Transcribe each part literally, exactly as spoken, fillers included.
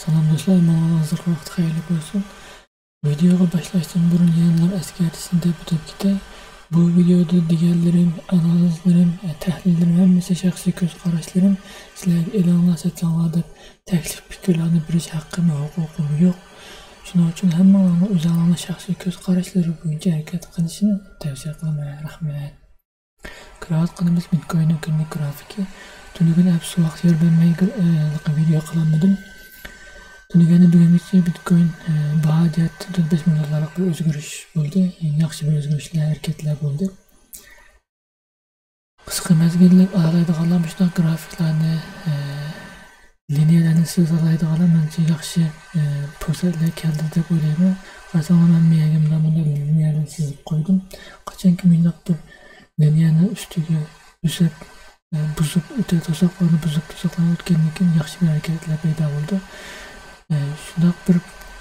سالام دوستلار، ماڭا ھازىرقى ۋاقىت خەيرلىك بولسۇن. ۋىدېئوغا باشلاشتىن بۇرۇن يەنىلا ئەسكەرتىشنى دەپ ئۆتۈپ كېتەي. بۇ ۋىدېئودا دېگەنلىرىم، ئانالىزلىرىم، تەھلىللىرىم ھەممىسى شەخسىي كۆز قاراشلىرىم. سىلەرگە ئېلىڭلار، سېتىڭلار دەپ تەكلىپ پىكىرلەرنى بېرىش ھەققىم، ھوقۇقۇم يوق. شۇنىڭ ئۈچۈن ھەممىڭلارنىڭ ئۆزۈڭلارنىڭ شەخسىي كۆز قاراشلىرى بويىچە ھەرىكەت قىلىشىنى تەۋسىيە قىلىمەن. رەھمەت. كۆرۈۋاتقىنىمىز بىتكويننىڭ كۈنلۈك گرافىكى. تۈنۈگۈن ئەپسۇ ۋاقىت يار بەرمەي، ئە، ۋىدېئو قىلالمىدىم. تۈنۈگۈندىن بۈگۈنگىچە بىتكوين، ئە، باھا جەھەتتىن تۆت بەش مىڭ دوللارلىق بىر ئۆزگىرىش بولدى. يەنى ياخشى بىر ئۆزگىرىشلەر، ھەرىكەتلەر بولدى. قىسقا مەزگىللىك ئالالايدىغانلار مۇشۇنداق گرافىكلارنى، ئە، لىنىيەلەرنى سىزالايدىغانلار مەنچە ياخشى، ئە، پۇرسەتلەر كەلدى دەپ ئويلايمەن. قارىساڭلار، مەن مېيەگە مۇنداق، مۇنداق لىنىيەلەرنى سىزىپ قويدۇم. قاچانكى مۇنداق بىر لىنىيەنى ئۈستىگە ئۈزۈپ، ئە، بۇزۇپ ئۆتە، توساقلارنى بۇزۇپ، توساقلارنى ئۆتكەندىن كېيىن ياخشى بىر ھەرىكەتلەر پەيدا بولىدۇ. ئە، شۇنداق بىر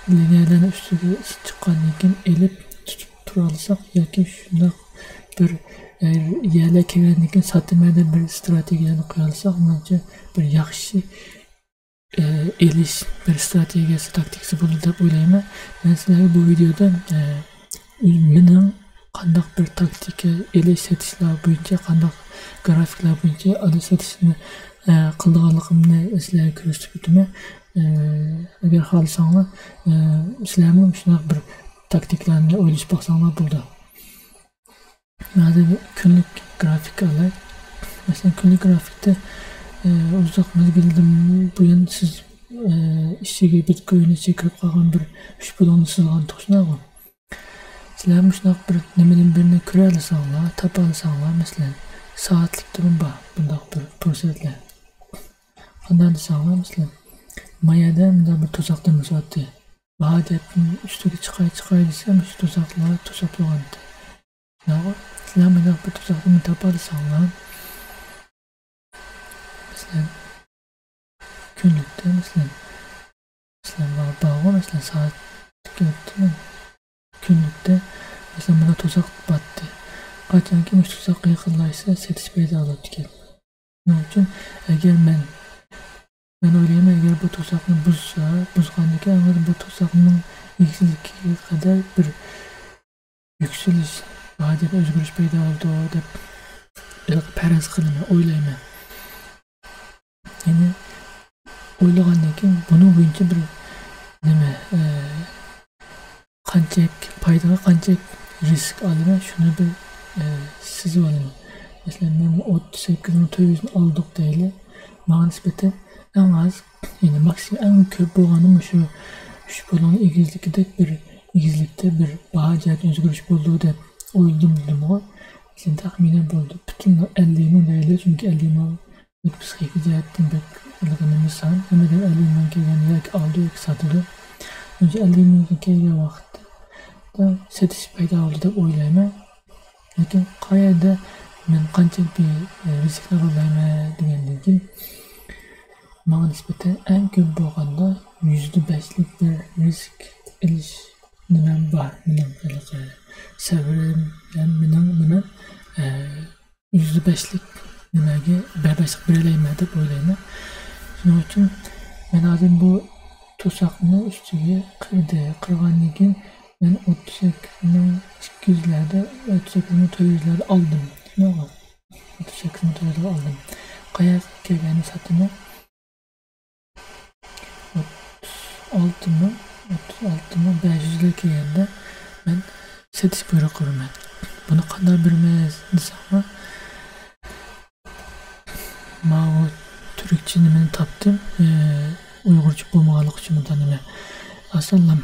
لىنىيەلەرنى ئۈستىگە چىققاندىن كېيىن ئېلىپ تۇتۇپ تۇرالىساق ياكى شۇنداق بىر، ئە، يەرلەر كەلگەندىن كېيىن ساتىمەن دەپ بىر ئىستراتېگىيەنى قويالىساق، مېنىڭچە بىر ياخشى، ئە، ئېلىش بىر ئىستراتېگىيەسى، تاكتىكىسى بولىدۇ دەپ ئويلايمەن. مەن سىلەرگە بۇ ۋىدېئودا، ئە، مېنىڭ قانداق بىر تاكتىكا، ئېلىش سېتىشلار بويىچە، قانداق گرافىكلار بويىچە ئېلىش سېتىشنى، ئە، قىلىدىغانلىقىمنى سىلەرگە كۆرسىتىپ ئۆتىمەن. ئە، ئەگەر خالىساڭلار، ئە، سىلەرمۇ شۇنداق بىر تاكتىكىلارنى ئويلىشىپ باقساڭلار بولىدۇ. ھازىر كۈنلۈك گرافىك ئالاي. مەسىلەن، كۈنلۈك گرافىكتا، ئە، ئۇزاق مەزگىلدىن بۇيان سىز، ئە، ئىچىگە بىتكويىننى كىرىپ قالغان بىر ئۈچ پۇلۇڭنى سىزغان تۇغۇشناغۇ. سىلەر مۇشۇنداق بىر نېمىدىن بىرنى كۆرەلىسەڭلار، تاپالىساڭلار، مەسىلەن، سائەتلىكتىمۇ بار بۇنداق بىر پۇرسەتلەر. قانداق دېسەڭلار، مەسىلەن، مايەدە مۇنداق بىر توساقتىن بېسىۋاتتى. باھا جەھەتتىن ئۈستىگە چىقاي، چىقاي دېسەم، شۇ توساقلار توساپ تۇرغانىدى. مانا سىلەر مۇنداق بىر توساقنى تاپالىساڭلار، مەسىلەن، كۈنلۈكتە، مەسىلەن، مەسىلەن، بار، بارغۇ، مەسىلەن، سائەتلىك كۈنلۈكتە، مەسىلەن، مانا توساق باتتى. قاچانكى مۇشۇ توساققا يېقىنلاشسا، سېتىش پەيدا بولىدىكەن. شۇنىڭ ئۈچۈن ئەگەر مەن، مەن ئويلايمەن، ئەگەر بۇ توساقنى بۇزسا، بۇزغاندىن كېيىن بۇ توساقنىڭ ئېگىزلىكىگە قەدەر بىر يۈكسىلىش، ھاجەت ئۆزگىرىش پەيدا بولىدۇ دەپ پەرەز قىلىمەن، ئويلايمەن. يەنى ئويلىغاندىن كېيىن بۇنىڭ بويىچە بىر نېمە، ئە، قانچەك پايدىغا قانچەك رىسك ئالىمەن، شۇنى بىر، ئە، سىزىۋالىمەن. مەسىلەن، مەن ئوتتۇز سەككىز مىڭ تۆت يۈزنى ئالدۇق دەيلى. ماڭا نىسبەتەن ئەڭ ئاز، يەنى ماكسىمۇم ئەڭ كۆپ بولغاندا مۇشۇ ئۈچ پۇلنىڭ ئېگىزلىكىدەك بىر ئېگىزلىكتە بىر باھا جەھەتتىن ئۆزگىرىش بولىدۇ دەپ ئويلىدىم، بىلدىمغۇ. مەسىلەن، تەخمىنەن بولدى. پۈتۈن ئەللىك مىڭ دەيلى، چۈنكى ئەللىك مىڭ پسىخىكا جەھەتتىن بەك ھېلىقى نېمە سان، ھەممىدىن ئەللىك مىڭ كەلگەن ياكى ئالىدۇ ياكى ساتىدۇ. شۇنچە ئەللىك مىڭ كەلگەن ۋاقىتتا سېتىش پەيدا بولدى دەپ ئويلايمەن. لېكىن قەيەردە مەن قانچىلىك بىر، ئە، رىسكنى ئالالايمەن دېگەندىن كېيىن، ماڭا نىسبەتەن ئەڭ كۆپ بولغاندا يۈزدە بەشلىك بىر رىسك ئېلىش نېمەم بار. مېنىڭ ھېلىقى سەۋرىم، يەنى مېنىڭ نېمەم، ئە، يۈزدە بەشلىك نېمەگە بەرباشلىق بېرەلەيمەن دەپ ئويلايمەن. شۇنىڭ ئۈچۈن مەن ھازىر بۇ توساقنى ئۈستىگە قىردى. قىرغاندىن كېيىن مەن ئوتتۇز سەككىز مىڭ ئىككى يۈزلەردە، ئوتتۇز سەككىز مىڭ تۆت يۈزلەردە ئالدىم. شۇنداقمۇ؟ ئوتتۇز سەككىز مىڭ تۆت يۈزلەردە ئالدىم. قەيەرگە كەلگەندە ساتىمەن؟ ئوتتۇز ئالتە مىڭ، ئوتتۇز ئالتە مىڭ بەش يۈزگە كەلگەندە مەن سېتىش بۇيرۇقى بېرىمەن. بۇنى قانداق بېرىمىز دېسەڭلار، ماۋۇ تۈركچە نېمىنى تاپتىم، ئە، ئۇيغۇرچە بولمىغانلىقى ئۈچۈن بۇندا نېمە، ئاسانلا،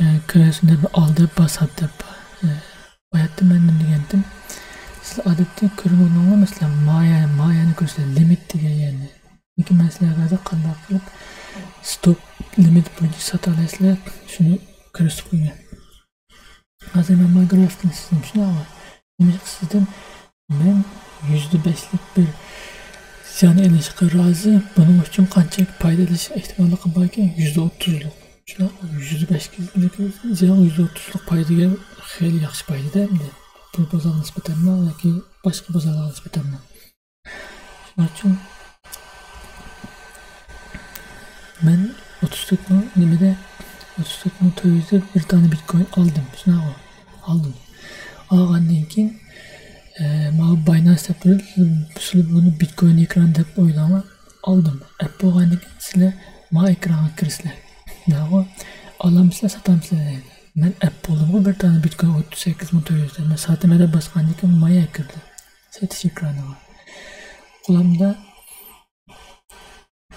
ئە، كۆرۈنۈشىدە بىر ئال دەپ بار، سات دەپ بار. ئە، باياتتا مەن نېمە دېگەنتىم؟ سىز ئادەتتە كۆرگەن بولدۇڭلار، مەسىلەن، مايە، مايەنى كۆرسىتىدۇ، لىمىت دېگەن يەرنى. لېكىن مەن سىلەرگە ھازىر قانداق قىلىپ ستوپ لىمىت بويىچە ساتالايسىلەر، شۇنى كۆرسىتىپ قويىمەن. ھازىر مەن مايكروسوفتنى سىزدىم، شۇنداقمۇ؟ نېمە قىلسىزدىم؟ مەن يۈزدە بەشلىك بىر زىيان ئېلىشقا رازى. بۇنىڭ ئۈچۈن قانچە پايدا ئېلىش ئېھتىماللىقى باركەن؟ يۈزدە ئوتتۇزلۇق. شۇنداق، يۈزدە بەشلىك زىيان، يۈزدە ئوتتۇزلۇق پايدىگە خېلى ياخشى پايدا-دە ئەمدى. بۇ بازارغا نىسبەتەنمۇ ياكى باشقا بازارلارغا نىسبەتەنمۇ؟ شۇنىڭ ئۈچۈن مەن ئوتتۇز تۆت مىڭ نېمىدە، ئوتتۇز تۆت مىڭ تۆت يۈزدە بىر دانە بىتكوين ئالدىم، شۇنداقمۇ؟ ئالدىم. ئالغاندىن كېيىن، ئە، ماڭا باينانس دەپ تۇرىدۇ، سىلەر بۇنى بىتكوين ئېكران دەپ ئويلاڭلار. ئالدىم. ئەپ بولغاندىن كېيىن سىلەر ما ئېكرانغا كىرىسىلەر. ناغۇ، ئالامسىلەر، ساتامسىلەر دەيدۇ. مەن ئەپ بولدۇمغۇ بىر دانە بىتكوين ئوتتۇز سەككىز مىڭ تۆت يۈزدە. مەن ساتىمەن دەپ باسقاندىن كېيىن مايا كىردى سېتىش ئېكرانىغا. قولۇمدا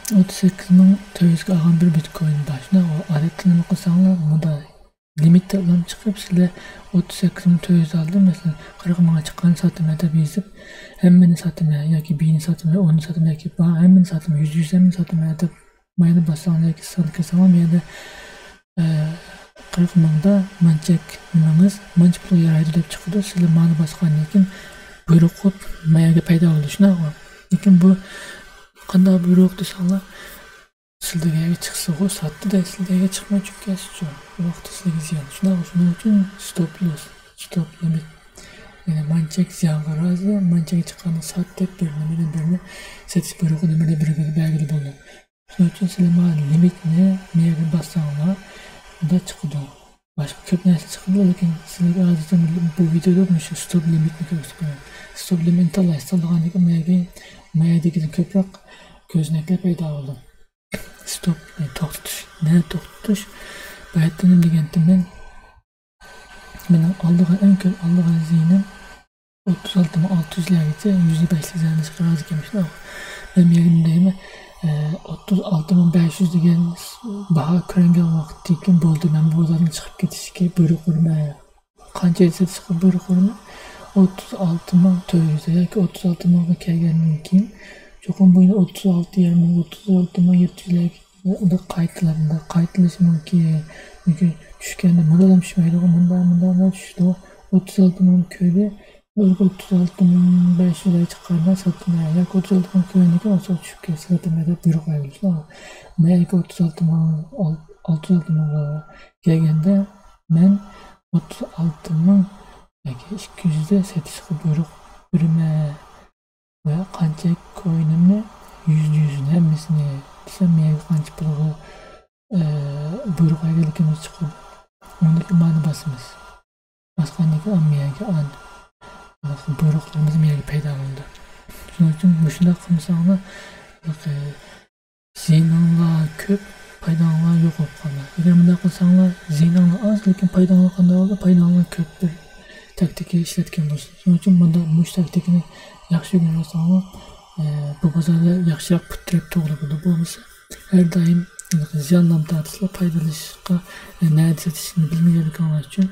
ئوتتۇز سەككىز مىڭ تۆت يۈزگە ئالغان بىر بىتكوين بار. شۇنداق، ئادەتتە نېمە قىلساڭلار، مۇندا لىمىت دەپلا چىقىپ، سىلەر ئوتتۇز سەككىز مىڭ تۆت يۈز ئالدىم، مەسىلەن، قىرىق مىڭغا چىققان ساتىمەن دەپ يېزىپ، ھەممىنى ساتىمەن ياكى بىنى ساتىمەن، ئوننى ساتىمەن ياكى بار ھەممىنى ساتىمەن، يۈز، يۈز ھەممىنى ساتىمەن دەپ ماينى باسساڭلار ياكى ساننى كىرسەڭلار، مۇ يەردە، ئە، قىرىق مىڭدا مانچەك نېمىڭىز، مانچە پۇلغا يارايدۇ دەپ چىقىدۇ. سىلەر مانا باسقاندىن كېيىن بۇيرۇق قويۇپ، ما يەرگە پەيدا بولىدۇ، شۇنداقمۇ؟ لېكىن بۇ قانداق بۇيرۇق دېسەڭلار، سىلەر دېگەن يەرگە چىقسىغۇ ساتتى دەيسىلەر، دېگەن يەرگە چىقماي چۈشۈپ كەتسىچۇ، بۇ ۋاقىتتا سىلەرگە زىيان. شۇنداق، شۇنىڭ ئۈچۈن ستوپ لوس، ستوپ لىمىت. يەنى مانچەك زىيانغا رازى، مانچەك چىققاندا سات دەپ بىر نېمىدىن بىرنى سېتىش بۇيرۇقى نېمىدىن بىرىگە بەلگىلىگەن بولىدۇ. شۇنىڭ ئۈچۈن سىلەر مانا لىمىتنى مۇ يەرگە باسساڭلار، بۇندا چىقىدۇ. باشقا كۆپ نەرسە چىقىدۇ، لېكىن سىلەرگە ھازىرچە بۇ ۋىدىيودا مۇشۇ ستوپ لىمىتنى كۆرسىتىپ قوياي. ستوپ لىمىتنى تاللايسىز، تاللىغاندىن كېيىن مۇ يەرگە، مۇ يەردىكىدىن كۆپرەك كۆزنەكلەر پەيدا بولىدۇ. ستوپ، يەنى توختىتىش. نەدە توختىتىش؟ بۇ يەردە نېمە دېگەنتىم مەن؟ مېنىڭ ئالىدىغان، ئەڭ كۆپ ئالىدىغان زىيىنىم ئوتتۇز ئالتە مىڭ ئالتە يۈزلەرگىچە، يۈزدە بەشلىك زىيانلىشىشقا رازى ئىكەنمىش. مەن يەنە دەيمەن، ئە، ئوتتۇز ئالتە مىڭ بەش يۈز دېگەن باھا كۆرۈنگەن ۋاقىتتىن كېيىن بولدى، مەن بۇ بازاردىن چىقىپ كېتىشكە بۇيرۇق بېرىمەن. قانچە سېتىشقا بۇيرۇق بېرىمەن؟ ئوتتۇز ئالتە مىڭ تۆت يۈز ياكى ئوتتۇز ئالتە مىڭغا كەلگەندىن كېيىن، چوقۇم بۇ يەنە ئوتتۇز ئالتە يېرىم مىڭ، ئوتتۇز ئالتە مىڭ يەتتە يۈزلەرگە ئۇنداق قايتىلىدۇ، قايتىلىشى مۇمكىن. چۈنكى چۈشكەندە مۇنداقلام چۈشمەيدىغۇ، مۇنداق، مۇنداق، مۇنداق چۈشىدۇ. ئوتتۇز ئالتە مىڭ كۆردى. ئوتتۇز ئالتە مىڭ بەش يۈز چىققاندا ساتتىم ياكى ئوتتۇز ئالتە مىڭ كۆرگەندىن كېيىن ئوتتۇز ئالتە چۈشۈپ كەتسە ساتتىم دەپ بۇيرۇق بەرگەن. مەن ياكى ئوتتۇز ئالتە مىڭ، ئالتە يۈز ئالتە مىڭغا كەلگەندە مەن ئوتتۇز ئالتە مىڭ ياكى ئىككى يۈزدە سېتىشقا بۇيرۇق بېرىمەن. ۋە قانچە كوينۇمنى، يۈزدە يۈزىنى ھەممىسىنى دېسەم، مەيەگە قانچە پۇلغا، ئە، بۇيرۇق بەرگەنلىكىمىز چىقىدۇ. ئۇنىڭدىن كېيىن مانا باسىمىز. باسقاندىن كېيىن مەيەگە ئان-، بۇيرۇقلىرىمىز مەيەگە پەيدا بولىدۇ. شۇنىڭ ئۈچۈن مۇشۇنداق قىلمىساڭلار، زىيىنىڭلار كۆپ، پايداڭلار يوق بولۇپ قالىدۇ. ئەگەر مۇنداق قىلساڭلار، زىيىنىڭلار ئاز، لېكىن پايداڭلار قانداق بولىدۇ؟ پايداڭلار كۆپ بىر تاكتىكا ئىشلەتكەن بولسا. شۇنىڭ ئۈچۈن مۇنداق مۇشۇ تاكتىكىنى ياخشى ئۆگىنىۋالساڭلار، ئە، بۇ بازاردا ياخشىراق پۇت تىرەپ تۇرغىلى بولىدۇ. بولمىسا، ھەر دائىم زىيانلارنى تارتىسىلەر، پايدىلىشىشقا، ئە، نەدە سېتىشنى بىلمىگەنلىكىڭلار ئۈچۈن،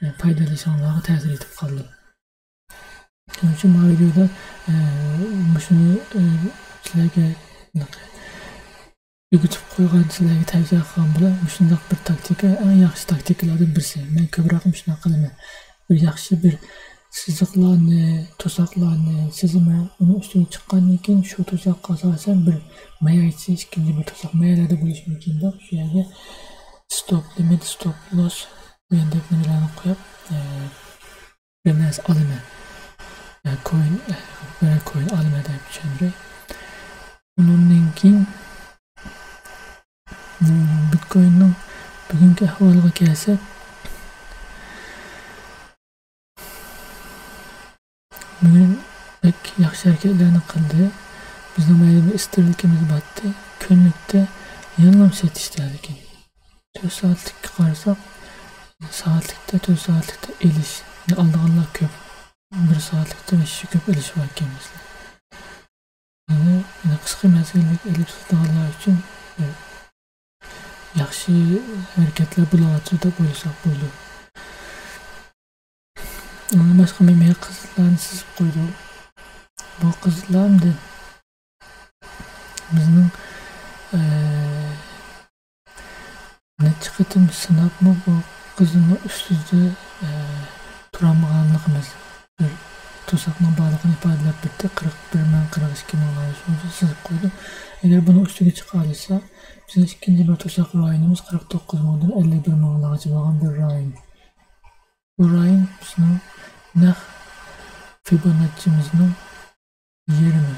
ئە، پايدىلىشىڭلارغا تەسىر يېتىپ قالىدۇ. شۇنىڭ ئۈچۈن مانا ۋىدىيودا، ئە، مۇشۇنى، ئە، سىلەرگە ئۆگىتىپ قويغان، سىلەرگە تەۋسىيە قىلغان بولار. مۇشۇنداق بىر تاكتىكا ئەڭ ياخشى تاكتىكىلاردىن بىرسى. مەن كۆپرەك مۇشۇنداق قىلىمەن. بىر ياخشى بىر سىزىقلارنى، توساقلارنى سىزىمەن. ئۇنىڭ ئۈستىگە چىققاندىن كېيىن شۇ توساققا ئاساسەن بىر ماياچى، ئىككىنچى بىر توساق مايالاردا بولۇشى مۇمكىن دەپ، شۇ يەرگە ستوپ لىمىت، ستوپ لوس دېگەندەك نېمىلەرنى قويۇپ، ئە، بىر نەرسە ئالىمەن. ئە، كوين، ئە، بىرەر كوين ئالىمەن دەپ چۈشەندۈرەي. ئۇنىڭدىن كېيىن، م، بىتكويننىڭ بۈگۈنكى ئەھۋالىغا كەلسەك، بۈگۈن بەك ياخشى ھەرىكەتلەرنى قىلدى. بىزنىڭ مەيلى بىر ئىستىرلىكىمىز باتتى. كۈنلۈكتە يەنىلا سېتىشتە لېكىن. تۆت سائەتلىككە قارىساق، سائەتلىكتە، تۆت سائەتلىكتە ئېلىش، يەنى ئالىدىغانلار كۆپ. بىر سائەتلىكتە بەش يۈز كۆپ ئېلىش بار ئىكەن مەسىلەن. يەنى، يەنى قىسقا مەزگىللىك ئېلىپ ساتىدىغانلار ئۈچۈن بىر ياخشى ھەرىكەتلەر بولۇۋاتىدۇ دەپ ئويلىساق بولىدۇ. ئۇنىڭدىن باشقا مەن بۇ يەرگە قىزىللارنى سىزىپ قويدۇم. بۇ قىزىللار ئەمدى بىزنىڭ، ئە، نەچچە قېتىم سىناپمۇ بۇ قىزىلنىڭ ئۈستىدە، ئە، تۇرالمىغانلىقىمىز، بىر توساقنىڭ بارلىقىنى ئىپادىلەپ بەردى. قىرىق بىر مىڭ، قىرىق ئىككى مىڭلار شۇنچە سىزىپ قويدۇم. ئەگەر بۇنىڭ ئۈستىگە چىقالىسا، بىزنىڭ ئىككىنچى بىر توساق رايونىمىز قىرىق توققۇز مىڭدىن ئەللىك بىر مىڭلارغىچە بولغان بىر رايون. بۇ رايون بىزنىڭ نەق فىبوناچچىمىزنىڭ يېرىمى،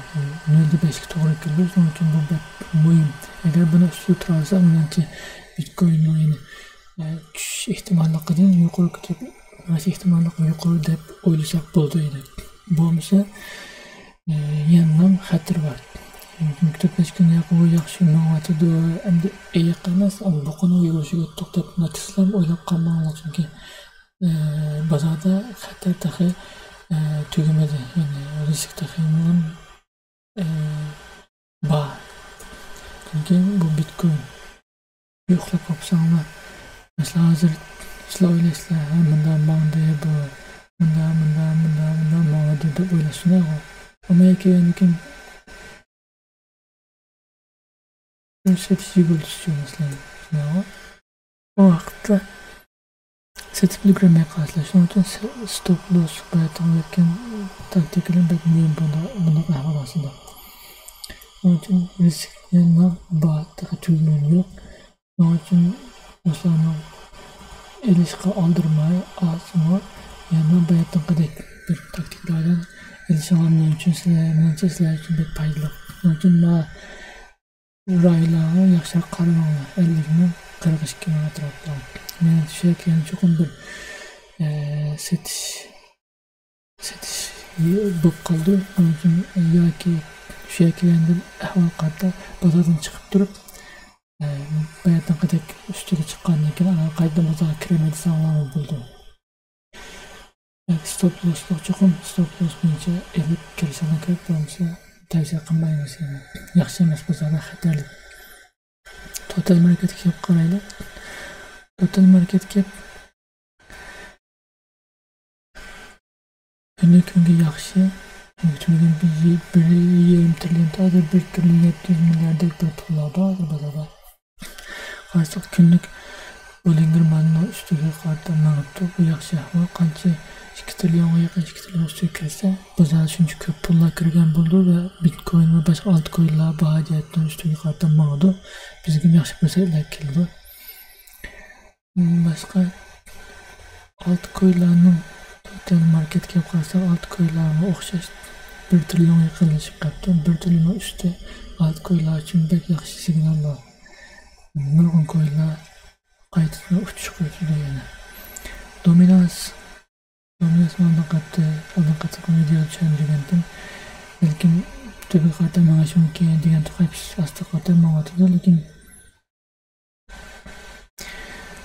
نۆلدە بەشكە توغرا كېلىدۇ. شۇنىڭ ئۈچۈن بۇ بەك مۇھىم. ئەگەر بۇنى ئۈستىدە تۇرالىساق، مېنىڭچە بىتكويننىڭ يەنە، ئە، چۈشۈش ئېھتىماللىقىدىن يۇقىرى كۆتۈرۈپ مېڭىش ئېھتىماللىقى يۇقىرى دەپ ئويلىساق بولىدۇ ئىدى. بولمىسا، ئە، يەنىلا خەتىرى بار. چۈنكى تۆت بەش كۈن ياقى بۇ ياخشى مېڭىۋاتىدۇ. ئەمدى ئېيىق ئەمەس، ئەمدى بۇقىنىڭ يۈرۈشىگە ئۆتتۇق دەپ ناتىسلام ئويلاپ قالماڭلار. چۈنكى ئە، بازاردا خەتەر تېخى، ئە، تۈگىمىدى. يەنى رىسك تېخى ھېلىمۇ، ئە، بار. چۈنكى بۇ بىتكوين يوقلاپ قاپساڭلار، مەسىلەن، ھازىر سىلەر ئويلايسىلەر، ھە، مۇنداق ماڭدى بۇ، مۇنداق، مۇنداق، مۇنداق، مۇنداق ماڭدى دەپ ئويلايسىلەرغۇ. ئەمما كېيىن بىر سېتىش يۈگۈرتۈش مەسىلەن. شۇنداقمۇ؟ ئۇ ۋاقىتتا سېتىپ ئۈلگۈرمەي قالىسىلەر. شۇنىڭ ئۈچۈن س-، ستوپ لوس باياتىڭ يەتكەن تاكتىكىلار بەك مۇھىم بۇنداق، بۇنداق ئەھۋال ئاستىدا. شۇنىڭ ئۈچۈن رىسك يەنە بار، تېخى تۈگىگىنى يوق. شۇنىڭ ئۈچۈن دوستلارنىڭ ئېلىشقا ئالدىرىماي ئالسىمۇ، يەنە باياتىنقىدەك بىر تاكتىكىلار بىلەن ئېلىشىڭلار مېنىڭ ئۈچۈن، سىلەر، مېنىڭچە سىلەر ئۈچۈن بەك پايدىلىق. شۇنىڭ ئۈچۈن مانا رايلارغا ياخشىراق قارىماڭلار. ئەللىك مىڭ، قىرىق ئىككى مىڭ ئەتراپىدا. مېنىڭچە شۇ يەرگە يەنە چوقۇم بىر، ئە، سېتىش، سېتىش بولۇپ قالىدۇ. شۇنىڭ ئۈچۈن ياكى شۇ يەرگە كەلگەندىن ئەھۋال قارىتا بازاردىن چىقىپ تۇرۇپ، ئە، باياتىنقىدەك ئۈستىگە چىققاندىن كېيىن، ئانا قايتىدىن بازارغا كىرىمەن دېسەڭلارمۇ بولىدۇ. ستوپ لوسلۇق چوقۇم ستوپ لوس بويىچە ئېلىپ كىرىشىڭلار كېرەك، بولمىسا تەۋسىيە قىلمايمىز. يەنى ياخشى ئەمەس، بازاردا خەتەرلىك. توتال ماركېت كېپ قارايلى. توتال ماركېت كېپ كۈندە كۈنگە ياخشى. چۈنكى بىر، بىر يېرىم تىرىليون، ھازىر بىر تىرىليون يەتتە يۈز مىلياردەك بىر پۇللار بار ھازىر بازاردا. قارىساق، كۈنلۈك بوللىنگېر مانىنىڭ ئۈستىگە قارىتا مېڭىپتۇ. بۇ ياخشى ئەھۋال. قانچە ئىككى تىرىليونغا يېقىن، ئىككى تىرىليون ئۈستىگە كىرسە، بازاردا شۇنچە كۆپ پۇللار كىرگەن بولىدۇ ۋە بىتكوين ۋە باشقا ئالتكوينلار باھا جەھەتتىن ئۈستىگە قارىتا ماڭىدۇ. بىزگىمۇ ياخشى پۇرسەتلەر كېلىدۇ. باشقا ئالتكوينلارنىڭ توتال ماركېت كېپ قارىساق، ئالتكوينلارغا ئوخشاش بىر تىرىليونغا يېقىنلىشىپ قاپتۇ. بىر تىرىليون ئۈستى ئالتكوينلار ئۈچۈن بەك ياخشى سىگنال بار. نۇرغۇن كوينلار قايتىدىن ئۇچۇش قويۇۋېتىدۇ يەنە. دومىنانس، دومىنانس ئالدىنقى ھەپتە، ئالدىنقى ھەپتە ۋىدېيودا چۈشەندۈرگەنتىم. بەلكىم تۆپىگە قارىتا مېڭىشى مۇمكىن دېگەن تۇقاي ئاستا قارىتا مېڭىۋاتىدۇ، لېكىن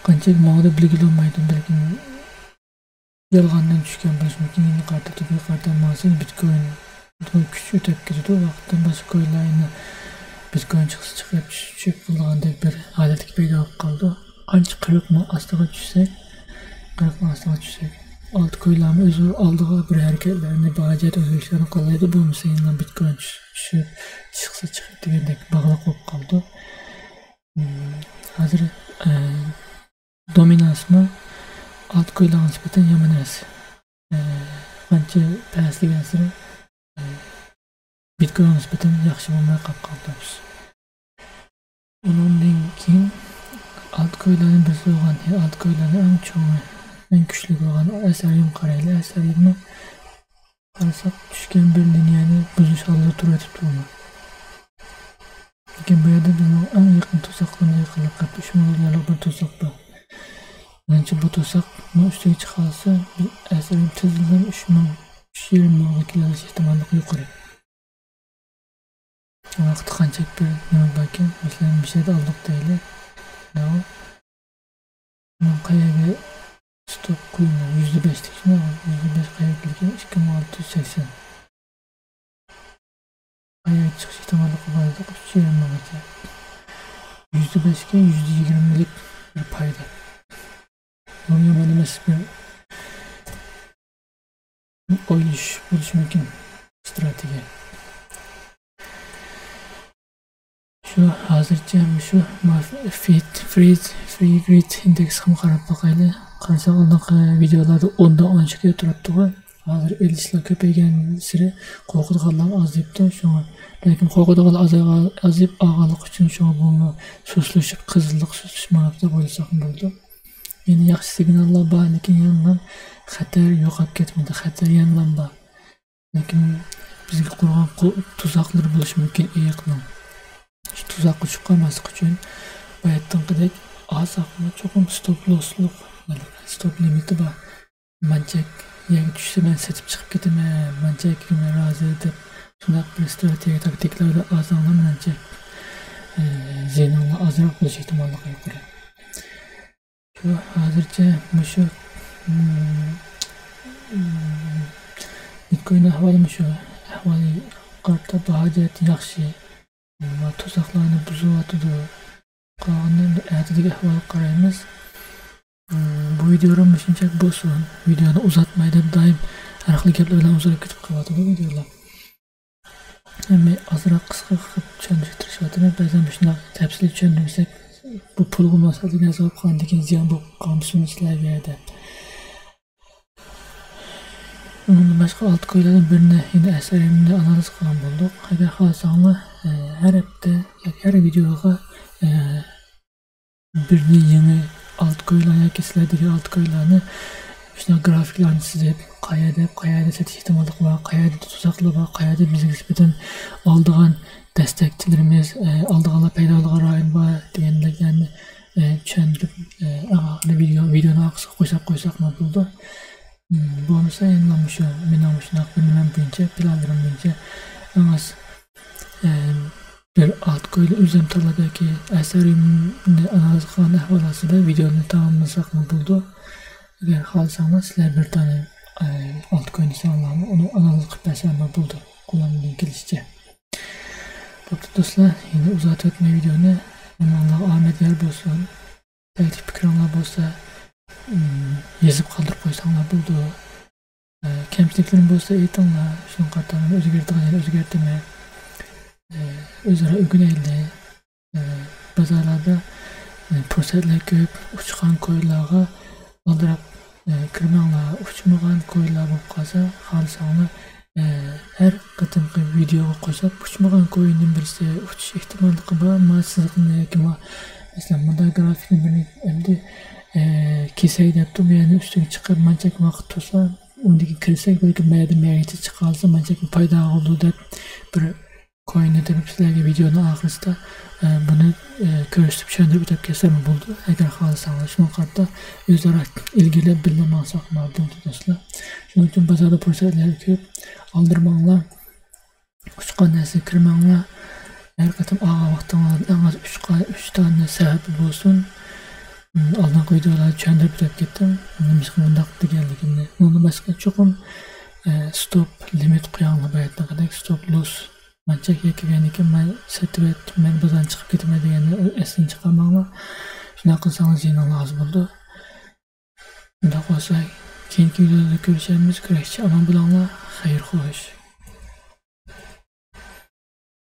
قانچىلىك ماڭىدۇ بىلگىلى بولمايدۇ، بەلكىم يالغاندىن چۈشكەن بولۇشى مۇمكىن. يەنە قارىتا تۆپىگە قارىتا ماڭسا، بىتكوين كۈچ ئۆتەپ كېتىدۇ. ۋاقىتتىن باشقا كوينلار يەنە بىتكوين چىقسا چىقىپ، چۈشسە چۈشۈپ قىلىدىغاندەك بىر ھالەتكە پەيدا بولۇپ قالىدۇ. قانچە قىرىق مىڭ ئاستىغا چۈشسەك، قىرىق مىڭ ئاستىغا چۈشسەك، ئالتكوينلارمۇ ئۆزى ئالدىغا بىر ھەرىكەتلەرنى، باھا جەھەتتە ئۆزگىرىشلەرنى قوللايدۇ. بولمىسا يەنە بىتكوين چۈش-، چۈشۈپ، چىقسا چىقىپ دېگەندەك باغلىق بولۇپ قالىدۇ. مم، ھازىر، ئە، دومىنانسمۇ ئالتكوينلارغا نىسبەتەن يامان ئەمەس. ئە، قانچە پەسلىگەنسېرى، ئە، بىتكوينغا نىسبەتەن ياخشى بولماي قاپ قالدۇق بىز. ئۇنىڭدىن كېيىن ئالتكوينلارنىڭ بىرسى بولغان، ئالتكوينلارنىڭ ئەڭ چوڭى، ئەڭ كۈچلۈك بولغان ئەسەرىمگە قارايلى. ئەسەرىممۇ قارىساق، چۈشكەن بىر لىنىيەنى بۇزۇش ھالىدا تۇرۇۋېتىپتۇ. لېكىن بۇ يەردە بىزنىڭ ئەڭ يېقىن توساقلىرىمىزغا يېقىنلىق قىلىپ، ئۈچ مىڭ دوللارلىق بىر توساق بار. مېنىڭچە بۇ توساقنىڭ ئۈستىگە چىقالىسا، بىز ئەسەرىم تېزدىن ئۈچ مىڭ، ئۈچ يېرىم مىڭغا كېلىۋېلىش ئېھتىماللىقى يۇقىرى. ئۇ ۋاقىتتا قانچىلىك بىر نېمە باركەن؟ مەسىلەن، مۇشۇ يەردە ئالدۇق دەيلى. ماۋۇ. مەن قەيەرگە ستوپ قويىمەن؟ يۈزدە بەشلىك شۇنداق، يۈزدە بەش قەيەرگىلىكى؟ ئىككى مىڭ ئالتە يۈز سەكسەن. قەيەرگە چىقىش ئېھتىماللىقى بار ئىدى؟ ئۈچ يېرىم مىڭغىچە. يۈزدە بەشكە يۈزدە يىگىرمىلىك بىر پايدا. بۇ يامان ئەمەس بىر ئويلىشىش بولۇشى مۇمكىن، ئىستراتېگىيە. شۇ ھازىرچە مۇشۇ ما-، فىت، فرىز، فرىي گرىد ئىندېكسقىمۇ قاراپ باقايلى. قارىساق، ئالدىنقى ۋىدېئولاردا ئوندىن ئون ئىككىگە تۇراتتىغۇ. ھازىر ئېلىشلار كۆپەيگەنسېرى قورقىدىغانلار ئازىيىپتۇ. شۇڭا، لېكىن قورقىدىغانلار ئازايغان-، ئازىيىپ ئالغانلىقى ئۈچۈن شۇڭا بۇمۇ سۇسلىشىپ، قىزىللىق سۇسلىشىپ ماڭىدۇ دەپ ئويلىساقمۇ بولىدۇ. يەنە ياخشى سىگناللار بار، لېكىن يەنىلا خەتەر يوقاپ كەتمىدى. خەتەر يەنىلا بار. لېكىن بىزگە قۇرغان قو-، تۇزاقلىرى بولۇشى مۇمكىن ئېيىقنىڭ. شۇ تۇزاققا چۈشۈپ قالماسلىق ئۈچۈن، باياتىنقىدەك ئالساقمۇ چوقۇم ستوپ لوسلۇق، ستوپ لىمىتى بار. مانچە يەرگە چۈشسە، مەن سېتىپ چىقىپ كېتىمەن، مانچە يەرگە مەن رازى دەپ، شۇنداق بىر ستراتېگىيە، تاكتىكىلاردا ئالساڭلار، مېنىڭچە، ئى، زىيىنىڭلار ئازراق بولۇش ئېھتىماللىقى يۇقىرى. شۇ ھازىرچە مۇشۇ، ئىم، ئىم، بىتكويننىڭ ئەھۋالى مۇشۇ. ئەھۋالى قارىتا باھا جەھەتتىن ياخشى. ئەمما تۇزاقلارنى بۇزۇۋاتىدۇ. قالغىنىنى ئەتىدىكى ئەھۋالغا قارايمىز. ئىم، بۇ ۋىدېئولار مۇشۇنچە بولسۇن. ۋىدېئونى ئۇزارتماي دەپ دائىم ھەر خىل گەپلەر بىلەن ئۇزىراپ كېتىپ قېلىۋاتىدۇ ۋىدېئولار. ئەمما ئازراق قىسقا قىلىپ چۈشەندۈرۈشكە تىرىشىۋاتىمەن. بەزەن مۇشۇنداق تەپسىلىي چۈشەندۈرمىسەك، بۇ پۇلغا مۇناسىۋەتلىك نەرسە بولۇپ قالغاندىكىن زىيان بولۇپ قالمىسۇن سىلەرگە دەپ. ئۇنىڭدىن باشقا ئالتكوينلاردىن بىرنى يەنە ئەسەرىمنى ئانالىز قىلغان بولدۇق. ئەگەر خالىساڭلار، ئە، ھەر ھەپتە ياكى ھەر ۋىدېوغا، ئە، بىرنى يېڭى ئالتكوينلار ياكى سىلەردىكى ئالتكوينلارنى شۇنداق گرافىكلارنى سىزىپ، قەيەردە، قەيەردە سېتىش ئېھتىماللىقى بار، قەيەردە تۇزاقلار بار، قەيەردە بىزگە نىسبەتەن ئالىدىغان دەستەكچىلىرىمىز، ئە، ئالىدىغانلار پەيدا بولىدىغان رايون بار دېگەندەكلەرنى، ئە، چۈشەندۈرۈپ، ئە، ئاخىرىدا ۋىدېو، ۋىدېونىڭ ئارقىسىغا قويساق، قويساقمۇ بولىدۇ. مم، بولمىسا يەنىلا مۇشۇ، مېنىڭ مۇشۇنداق بىر نېمەم بويىچە، پىلانلىرىم بويىچە ئەڭ ئاز، ئە، بىر ئالتكويننى ئۆزۈم تاللاپ ياكى ئەسەرىمنى ئانالىز قىلغان ئەھۋال ئاستىدا ۋىدېونى تاماملىساقمۇ بولىدۇ. ئەگەر خالىساڭلار، سىلەر بىر دانە، ئە، ئالتكوين دېسەڭلارمۇ، ئۇنى ئانالىز قىلىپ بەرسەممۇ بولىدۇ، قولۇمدىن كېلىشىچە. بوپتۇ دوستلار، يەنە ئۇزارتىۋەتمەي ۋىدېونى، ھەممىڭلارغا ئامەت يار بولسۇن. تەكلىپ پىكرىڭلار بولسا، ئىم، يېزىپ قالدۇرۇپ قويساڭلار بولىدۇ. ئە، كەمچىلىكلىرىم بولسا ئېيتىڭلار، شۇنىڭغا قارىتا مەن ئۆزگەرتىدىغان يەرنى ئۆزگەرتىمەن. ئە، ئۆزئارا ئۆگىنەيلى. ئە، بازارلاردا، ئە، پۇرسەتلەر كۆپ، ئۇچقان كويلارغا ئالدىراپ، ئە، كىرمەڭلار. ئۇچمىغان كويلار بولۇپ قالسا، خالىساڭلار، ئە، ھەر قېتىمقى ۋىدېوغا قويساق، ئۇچمىغان كوينىڭ بىرسى ئۇچۇش ئېھتىماللىقى بار. ما سىزىقنى ياكى ما، مەسىلەن، مۇنداق گرافىكنى بىرنى ئەمدى، ئە، كېسەي دەپتۇ، بۇ يەرنى ئۈستىگە چىقىپ مانچە ۋاقىت تۇرسا، ئۇندىن كېيىن كىرسەك، بەلكىم مەيەردىن مەيەرگىچە چىقالىسا، مانچە پايدا بولىدۇ دەپ بىر كويننى تېپىپ سىلەرگە ۋىدېونىڭ ئاخىرىسىدا، ئە، بۇنى، ئە، كۆرسىتىپ چۈشەندۈرۈپ ئۆتۈپ كەتسەممۇ بولىدۇ، ئەگەر خالىساڭلار. شۇنىڭغا قارىتا ئۆزئارا ئىلگىرىلەپ بىللە ماڭساق بولىدۇ دوستلار. شۇنىڭ ئۈچۈن بازاردا پۇرسەتلەر كۆپ، ئالدىرىماڭلار. ئۇچقان نەرسىگە كىرمەڭلار. ھەر قېتىم ئالغان ۋاقتىڭلاردا ئەڭ ئاز ئۈچ قا-، ئۈچ دانە سەھىپە بولسۇن. ئالدىنقى ۋىدېولاردا چۈشەندۈرۈپ ئۆتۈپ كەتتىم، نېمىشقا مۇنداق دېگەنلىكىمنى. ئۇنىڭدىن باشقا چوقۇم، ئە، ستوپ لىمىت قويۇڭلار، باياتىنقىدەك ستوپ لوس. مانچە يەتكەندىن كېيىن مەن سېتىۋەت، مەن بازاردىن چىقىپ كېتىمەن دېگەننى ئەستىن چىقارماڭلار. شۇنداق قىلساڭلار زىيىنىڭلار ئاز بولىدۇ. شۇنداق بولسا، كېيىنكى ۋىدېودا كۆرۈشەرمىز. كۆرۈشكىچە ئامان بولۇڭلار. خەير خوش.